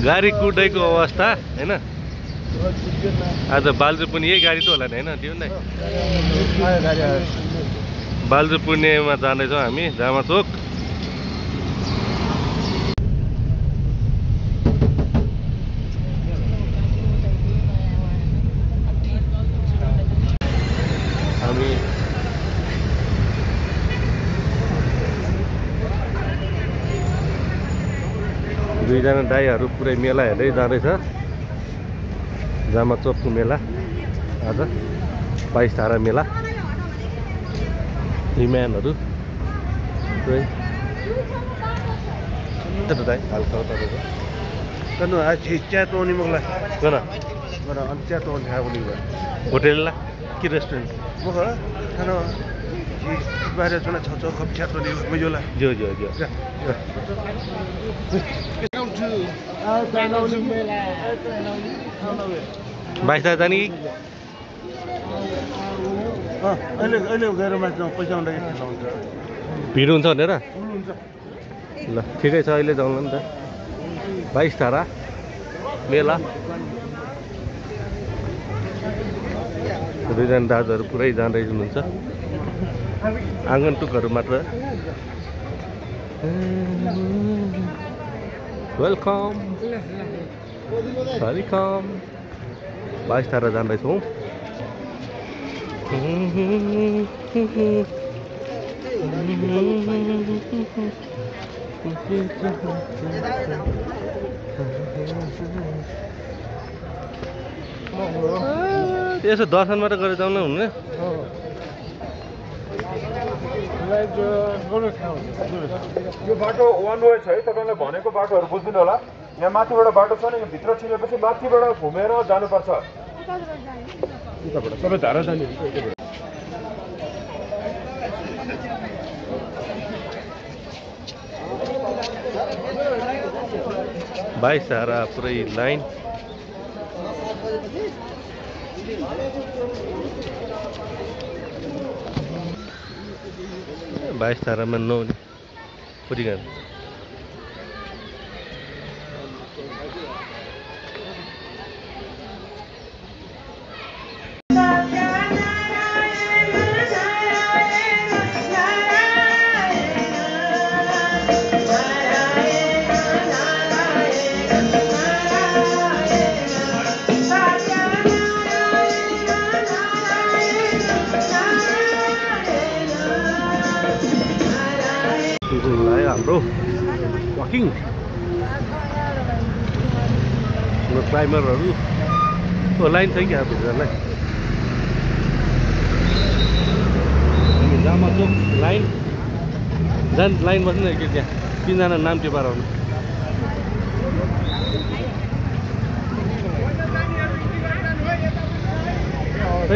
गाडी कुदाइको अवस्था हैन आज बाल्जु पनि यही गाडी त होला नि हैन त्यो नै बाल्जु पुण्यमा जाँदैछौँ हामी जामा चोक हामी दुईजना दाइहरू पुरै मेला हेर्दै जाँदैछ जामा चोकको मेला आज 22 धारा मेला हिमानहरू पुरै त्यता दाइ हालका तपाईको कनु आज चिया टोनी मगला गना गना अनि चिया टोनी खा बोली होटल ला कि रेस्टुरेन्ट मगला खाना जी बाहिर छना छ कप चिया टोनी मजोला जो 22 धारा जाने कि अहिले गएर मात्र पैसा आउँदाखेरि हुन्छ भिड हुन्छ भनेर ल ठिकै छ अहिले जाउँला नि त 22 धारा मेला दुईजना दाजुहरू पुरै जाँदै हुनुहुन्छ आगन्तुकहरू मात्र वेलकम वेलकम 22 धारा जाँदैछौँ यसो दर्शन मात्र गरेर जाउँ न हुने यो बाटो वान वे छ है तपाईलाई भनेको बाटोहरु बुझ्दिनु होला यहाँ माथिबाट बाटो छ नि यो भित्र छिरेपछि माथिबाट घुमेर जानुपर्छ उताबाट सबै धारा जाने हुन्छ 22 धारा पुरै लाइन बाइस धारामा नौनी पुरिगयो हाम्रो वाकिङ क्लाइमरहरू लाइन छ कि अब भित्रलाई जामा चोक लाइन लाइन बस्नु न कि त्यहाँ 3 जना नाम टिपाएर आउनु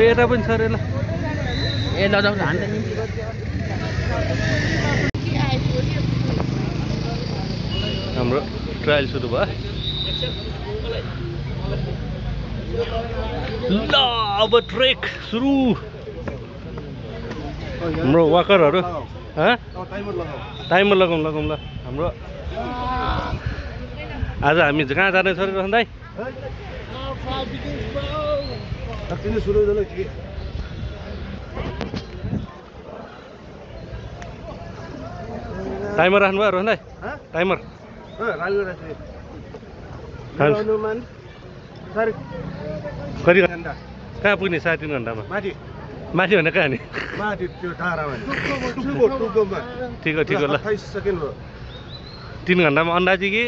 यता पनि छ रे ल ए लजाउँछ हान्दै नि हाम्रो ट्रायल सुरु भयो ल अब ट्रेक सुरु हाम्रो वाकरहरू टाइमर लगाउँ ल हाम्रो आज हामी कहाँ जाने छ रे दाइ टाइमर राख्नुभयो रोहन दाइ टाइमर कति कहाँ पुग्ने 3.5 घन्टामा माथि भने कहाँ नि ठिक हो ल 3 घन्टामा अन्दाजी कि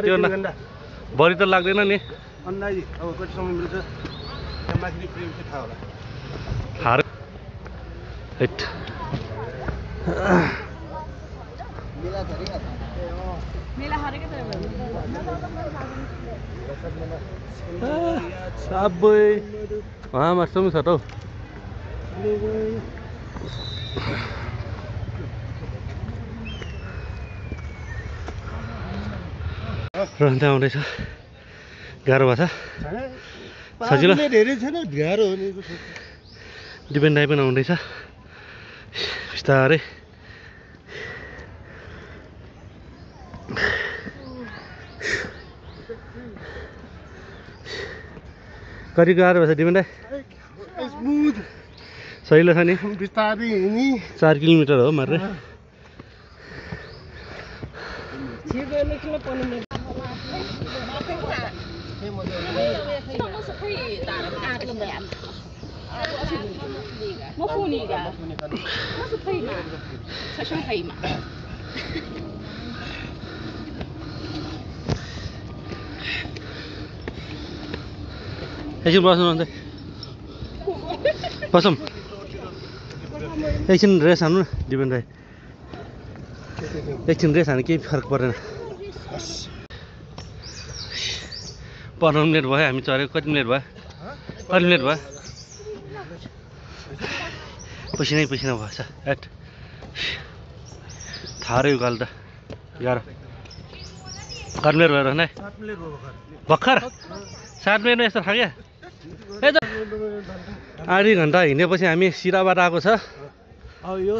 त्यो भरि त लाग्दैन नि अन्दाजी अब कति समय मिल्छ माथि प्रेम चाहिँ थाहा होला हार हेट सबै मासुम छ त रहँदै आउँदैछ गाह्रो भएको छ सजिलो धेरै छैन गाह्रो हो नि दिपेन दाइ पनि आउँदैछ बिस्तारै कति गाह्रो भएछ दिपेन दाइ स्मुथ सहिलो छ नि बिस्तारै हिँड्ने 4 किलोमिटर हो मात्रै एकछिन बस्नु अन्त बसौँ एकछिन रेस्ट हान्नु न दिपेन दाइ एकछिन रेस्ट हान्नु केही फरक पर्दैन 15 मिनट भयो हामी चढेको कति मिनट भयो पसिनै पसिना भएछ एट थाह्रै उकालो त 11 कति मिनट भयो रहने 7 मिनेट भयो भर्खर 7 मिनटमा यस्तो खाग्या आधी घन्टा हिँडेपछि हामी सिराबाट आएको छ अब यो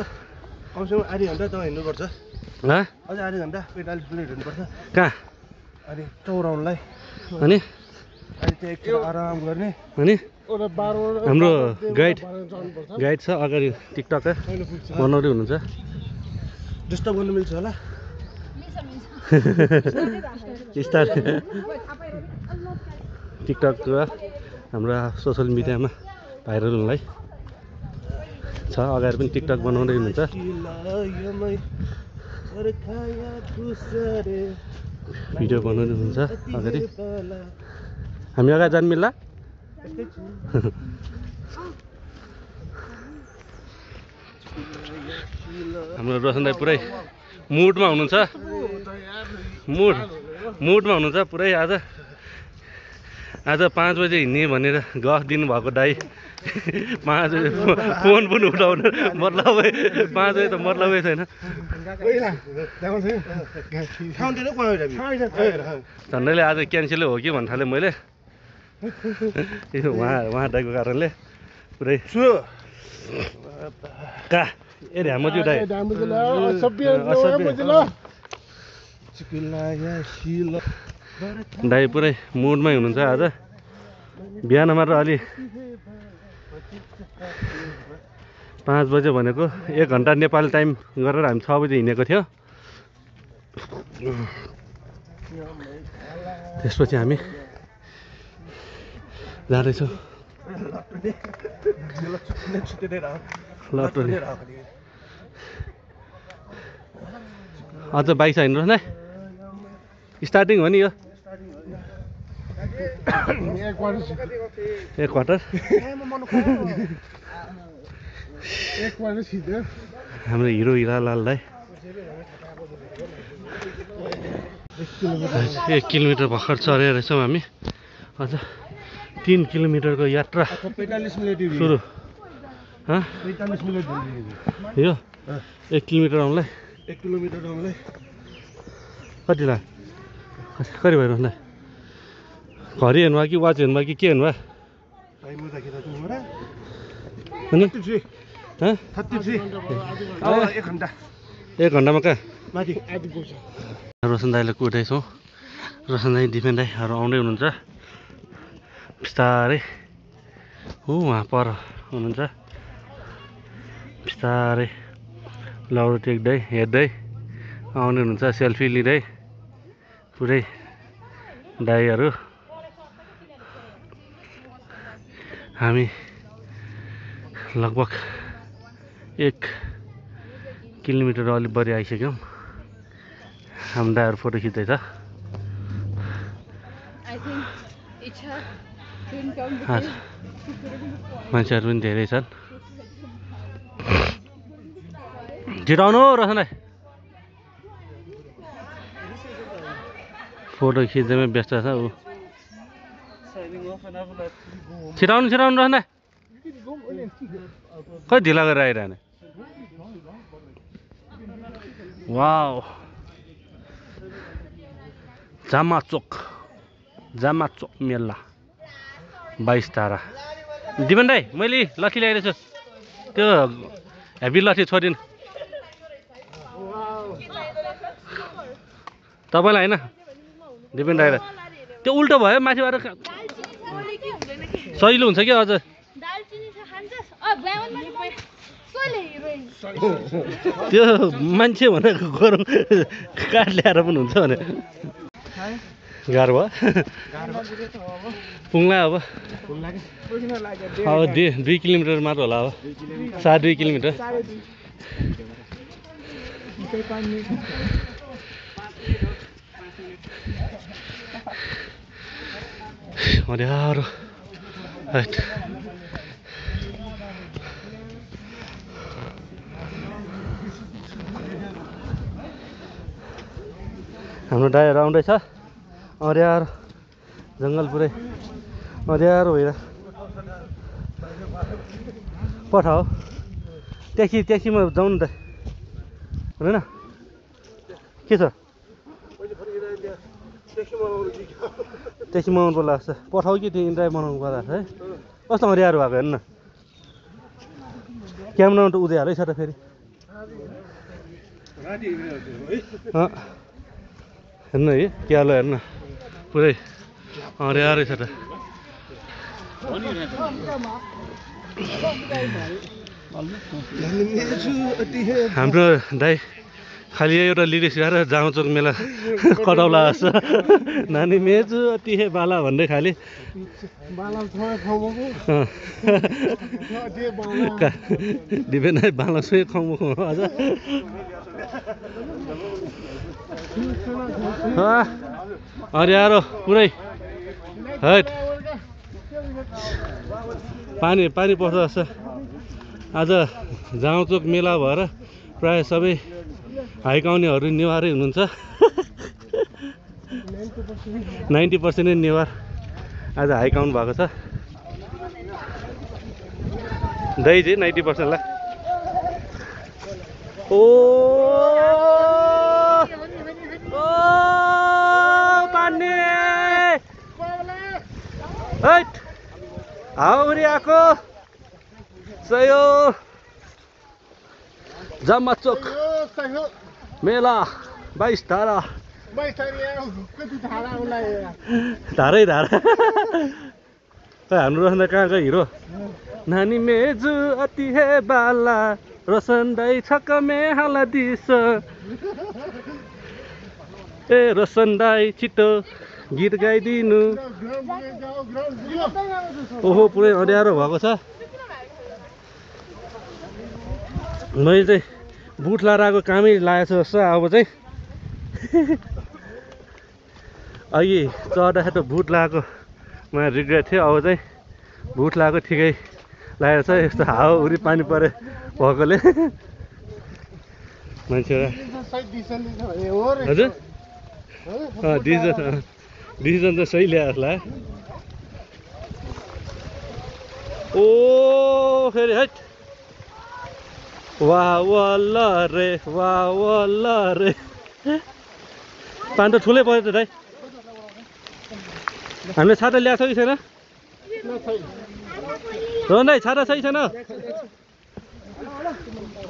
कमसेकम आधी घन्टा त हिँड्नुपर्छ अझ अझै आधी घन्टा 45 मिनट हिँड्नुपर्छ कहाँ अनि चौराउनलाई अनि अनि त्यहाँ एकछिन आराम गर्ने अनि हाम्रो गाइड छ अगाडि टिकटकर बनाउँदै हुनुहुन्छ डिस्टर्ब गर्नु मिल्छ होला टिकटक हाम्रो सोसियल मिडियामा भाइरल हुनलाई छ अगाडि पनि टिकटक बनाउँदै हुनुहुन्छ भिडियो बनाउँदै हुनुहुन्छ अगाडि हामी अगाडि जानु मिल्ला हाम्रो रोशन दाइ पुरै मुडमा हुनुहुन्छ मुडमा हुनुहुन्छ पुरै आज 5 बजे हिँड्ने भनेर गफ दिनुभएको दाइ 5 बजे फोन पनि उठाउनु मतलबै 5 बजे त मतलबै छैन झन्डैले आज क्यान्सलै हो कि भन्नु थालेँ मैले उहाँ दाइको कारणले पुरै कहाँ ए ध्यामज्यू दाइ दाइ पुरै मुडमै हुनुहुन्छ आज बिहान मात्र अलि 5 बजे भनेको 1 घन्टा नेपाली टाइम गरेर हामी 6 बजे हिँडेको थियो त्यसपछि हामी जाँदैछौँ अझ बाइक छ हिँड्नुहोस् न स्टार्टिङ हो नि यो 1 क्वार्टर हाम्रो हिरो हिरालाल दाइ 1 किलोमिटर भर्खर चढेर रहेछौँ हामी अझ 3 किलोमिटरको यात्रा 45 मिनेट सुरु 45 मिनेट यो 1 किलोमिटर आउनलाई 1 किलोमिटर आउनलाई कति लाग्यो कति भयो भन्दा घरि हेर्नुभयो कि वाच हेर्नुभयो कि के हेर्नुभयो अनि 1 घन्टामा कहाँ रोशन दाइले कुर्दैछौँ रोशन दाइ दिपेन दाइहरू आउँदै हुनुहुन्छ बिस्तारै उहाँ पर हुनुहुन्छ बिस्तारै लौरो टेक्दै हेर्दै आउने हुनुहुन्छ सेल्फी लिँदै पुरै दाइहरू हामी लगभग 1 किलोमिटर अलि बढी आइसक्यौँ हाम्रो दाइहरू फोटो खिच्दैछ मान्छेहरू पनि धेरै छन् छिटाउनु रोशन दाइ फोटो खिच्दैमा व्यस्त छ ऊ छिटाउनु रोशन दाइ खै ढिला गरेर आइरहने वाउ जामा चोक मेला 22 तारा दिपेन दाइ मैले लट्ठी ल्याइरहेको छु त्यो हेभी लट्ठी छोडिन् तपाईँलाई होइन दिपेन दाइलाई त्यो उल्टो भयो माथिबाट सजिलो हुन्छ कि अझ त्यो मान्छे भनेको गरौँ काठ ल्याएर पनि हुन्छ भने गाह्रो भयो पुग्ला अब 2 किलोमिटर मात्र होला अब 2.5 किलोमिटर अँध्यारो हाम्रो ड्राइभर आउँदैछ अँध्यारो जङ्गल पुरै अँध्यारो भएर पठाऊ ट्याक्सीमा जाउँ न त होइन के छ ट्याक्सीमा आउनु पर्ला जस्तो पठाऊ कि त्यो ड्राइभ बनाउनु पर्ला है कस्तो अँध्यारो भएको हेर्नु न क्यामेरामा त उद्याहालै छ त फेरि हेर्नु है क्यालो हेर्नु पुरै अँध्यारै छ त हाम्रो दाइ खालि एउटा लिरिक्स गाएर जाउँचोक मेला कटाउला जस्तो नानी मेजु अति हे बाला भन्दै खालि दिपेन बाला सुए खाउँ अझ अँध्यारो पुरै हैट पानी पर्छ जस्तो आज जाउँचोक मेला भएर प्रायः सबै हाइकाउनेहरू नेवारै हुनुहुन्छ 90% नै नेवार आज हाइकाउन्ट भएको छ दाइ चाहिँ 90% ला ओ पानी हैट हाउरी आको सयो जामाचोक मेला 22 धारा धारै धारा हाम्रो रोशन दाइ कहाँको हिरो नानी मेजु अति हे बाला रोशन दाइ छक मे हाला दिस ए रोशन दाइ छिटो गीत गाइदिनु ओहो पुरै अँध्यारो भएको छ मैले चाहिँ बुट लाएर आएको कामै लागेको छ जस्तो अब चाहिँ अघि चढ्दाखेरि त बुट लगाएको मलाई रिग्रेट थियो अब चाहिँ बुट लगाएको ठिकै लागेको छ यस्तो हावाहुरी पानी परे भएकोले मान्छे हजुर डिसिजन त सही ल्याएर होला ओ फेरि हैट वाह वाला रे पानी त ठुलै पऱ्यो त दाइ हामीले छाता ल्याएको छ कि छैन रोहन दाइ छाता छ कि छैन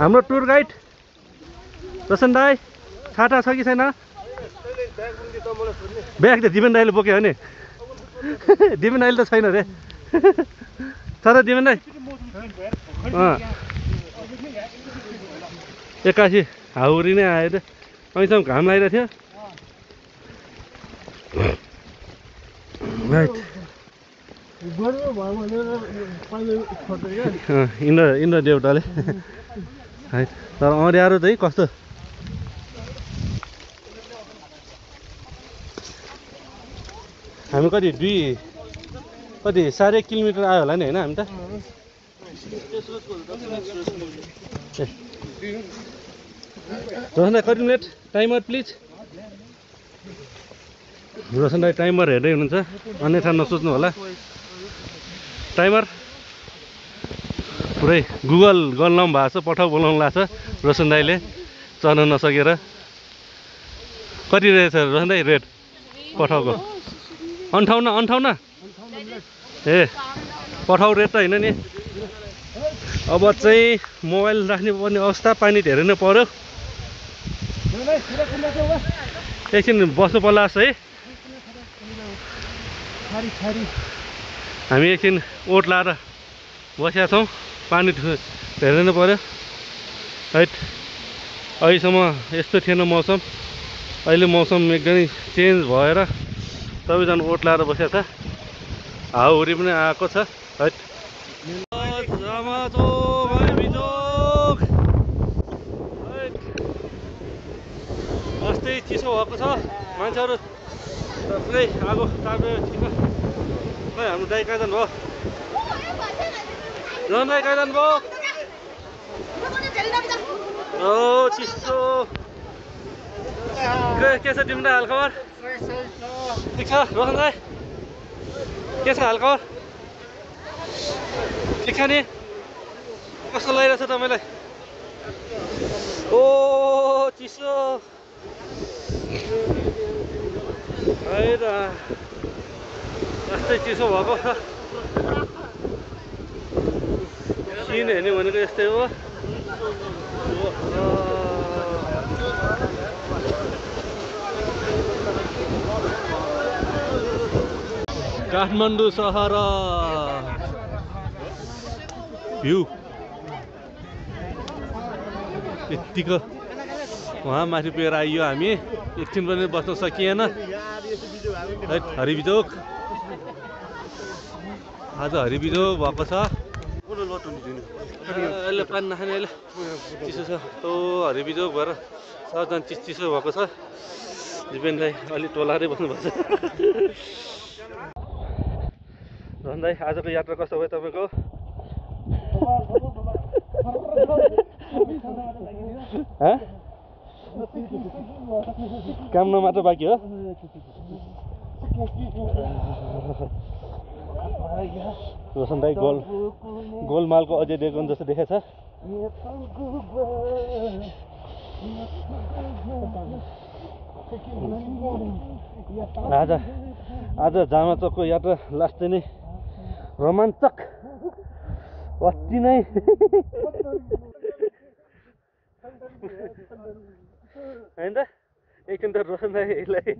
हाम्रो टुर गाइड रोशन दाइ छाता छ कि छैन ब्याग त दिपेन दाइले बोक्यो भने दिपेन दाइले त छैन रे छाता दिपेन दाइ एक्कासी हाउरी नै आयो त अहिलेसम्म घाम लागिरहेको थियो इन्द्र देउटाले है तर अँध्यारो चाहिँ कस्तो हामी कति 1.5 किलोमिटर आयो होला नि होइन हामी त रोशन दाइ कति मिनट टाइमर प्लिज रोशन दाइ टाइमर हेर्दै हुनुहुन्छ अन्यथा नसोच्नु होला टाइमर पुरै गुगल गर्नु भएको छ पठाउ बोलाउनु लाग्छ रोशन दाइले चढ्न नसकेर कति रहेछ रोशन दाइ रेट पठाउको 58 ए पठाउ रेट त होइन नि अब चाहिँ मोबाइल राख्ने पर्ने अवस्था पानी धेरै नै पर्यो एकछिन बस्नु पर्ला है हामी एकछिन ओट लाएर बसेका छौँ पानी धेरै नै पर्यो है अहिलेसम्म यस्तो थिएन मौसम अहिले मौसम एकदमै चेन्ज भएर सबैजना ओट लाएर बसेको छ हावाहुरी पनि आएको छ है अस्ति चिसो भएको छ मान्छेहरू पुरै आगो तापेर चिसो खै हाम्रो दाइ कहाँ जानुभयो रन दाइ कहाँ जानुभयो ओ चिसो के छ तिम्रो हालखबर ठिक छ रोहन दाइ के छ हालखबर ठिक छ नि कस्तो लागिरहेछ तपाईँलाई ओ चिसो है र यस्तै चिसो भएको छ सिन हेर्ने भनेको यस्तै हो काठमाडौँ सहर भ्यू यत्तिको वहाँ माथि पुगेर आइयो हामी एकछिन पनि बस्न सकिएन है हरिबिजोग आज हरिबिजोग भएको छ अहिले पानी नखाने अहिले चिसो छ ओ हरिबिजोग भएर सबजना चिसो भएको छ दिपेन दाइ अलिक टोलारै बस्नुपर्छ रोहन दाइ आजको यात्रा कस्तो भयो तपाईँको काम न मात्र बाँकी हो रोशन दाइ गोलमालको अजय देवगन जस्तो देखेछ आज जामाचोकको यात्रा लास्ट नै रोमाञ्चक अति नै होइन त एकछिन त रोशन दाइलाई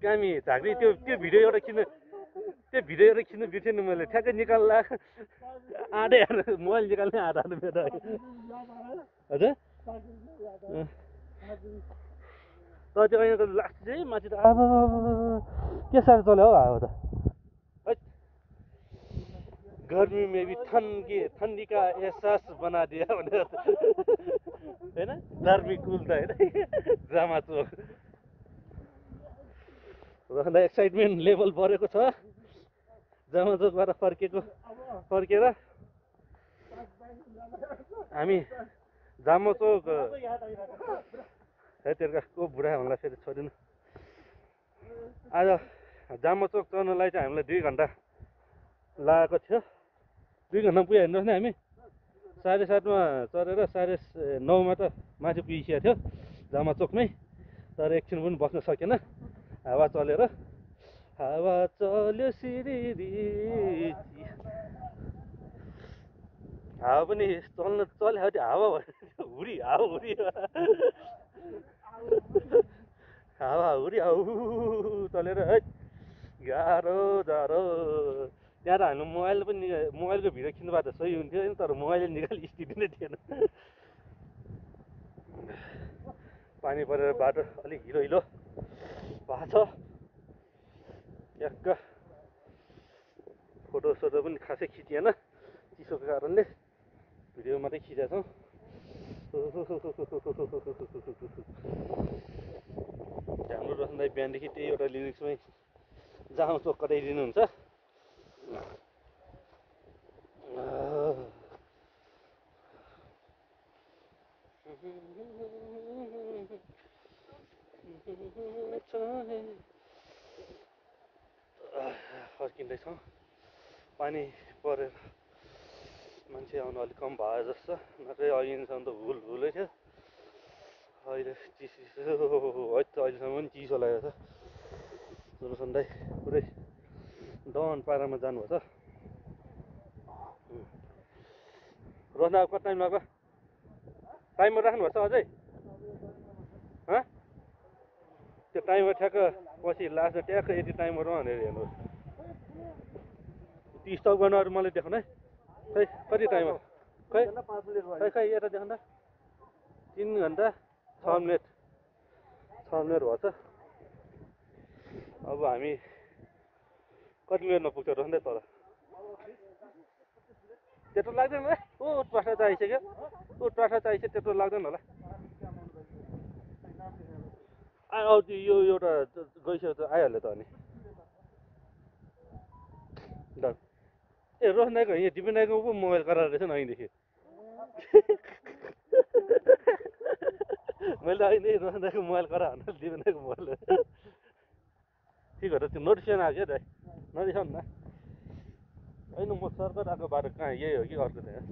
कामी झाँक्री त्यो भिडियो एउटा खिच्नु बिर्सेँ नि मैले ठ्याक्कै निकाल्ला आँटै मोबाइल निकाल्ने आँट मेरो हजुर तर त्यो अहिले त लास्ट चाहिँ माथि त अब के साह्रो चल्यो हौ हावा त है गर्मी मेबी ठन्डी का एहसास बना दिया भनेर होइन धार्मिक कुल त होइन ड्रामा चोक रहँदा एक्साइटमेन्ट लेभल बढेको छ जामा चोकबाट फर्केर हामी जामा चोक है तेर्का को बुढा होला फेरि छोडिनु आज जामा चोक चढ्नलाई चाहिँ हामीलाई 2 घन्टा लागेको थियो 2 घन्टा पुग्यो हेर्नुहोस् न हामी 7:30 मा चढेर 9:30 मा त माथि पुगिसकेको थियो जामा चोकमै तर एकछिन पनि बस्न सकेन हावा चल्यो सिरिरी हावा पनि चल्यो त्यो हावा हुरी चलेर है गाह्रो जाह्रो त्यहाँ त हामी मोबाइलको भिडियो खिच्नु भएको त सही हुन्थ्यो नि तर मोबाइलले निकाल्ने स्थिति नै थिएन पानी परेर बाटो अलिक हिलो भएको छ याक्क फोटो पनि खासै खिचिएन चिसोको कारणले भिडियो मात्रै खिचेका छौँ हाम्रो रोशन दाइ बिहानदेखि त्यही एउटा लिरिक्समै जामा चोक कटाइदिनुहुन्छ फर्किँदैछौँ पानी परेर मान्छे आउनु अलिक कम भयो जस्तो नत्र अहिलेसम्म त भुलै थियो अहिले चिसो अहिलेसम्म पनि चिसो लागेको छ रोशन दाइ पुरै डन पारामा जानुभएको छ रोशन दाइ कति टाइम लाग्यो टाइमर राख्नुभएको छ अझै त्यो टाइमर ठ्याक्क पछि लास्ट ट्याक्क यति टाइमरमा भनेर हेर्नुहोस् ती स्टप गर्न अरू मलाई देखाउन है खै कति टाइम हो खै खै खै यता देखाउन 3 घन्टा 6 मिनट 6 मिनट भयो त अब हामी कति मिनटमा पुग्छ रोक्दै तर त्यत्रो लाग्दैन होला ओ ट्राफिक त आइसक्यो ओ ट्राफिक त आइसक्यो त्यत्रो लाग्दैन होला यो एउटा गइसक्यो त आइहाल्यो त अनि ए रोशन दाइको यहाँ दिपेन दाइको पो मोबाइल कराएर रहेछ नि अहिलेदेखि मैले त अहिले रोशन दाइको मोबाइल कराएर दिपेन दाइको मोबाइल ठिक हो त त्यो नोटिफिकेसन आएको क्या दाइ नरिसाउनु न होइन म सर्कट आएको बाटो कहाँ यही हो कि अर्को चाहिँ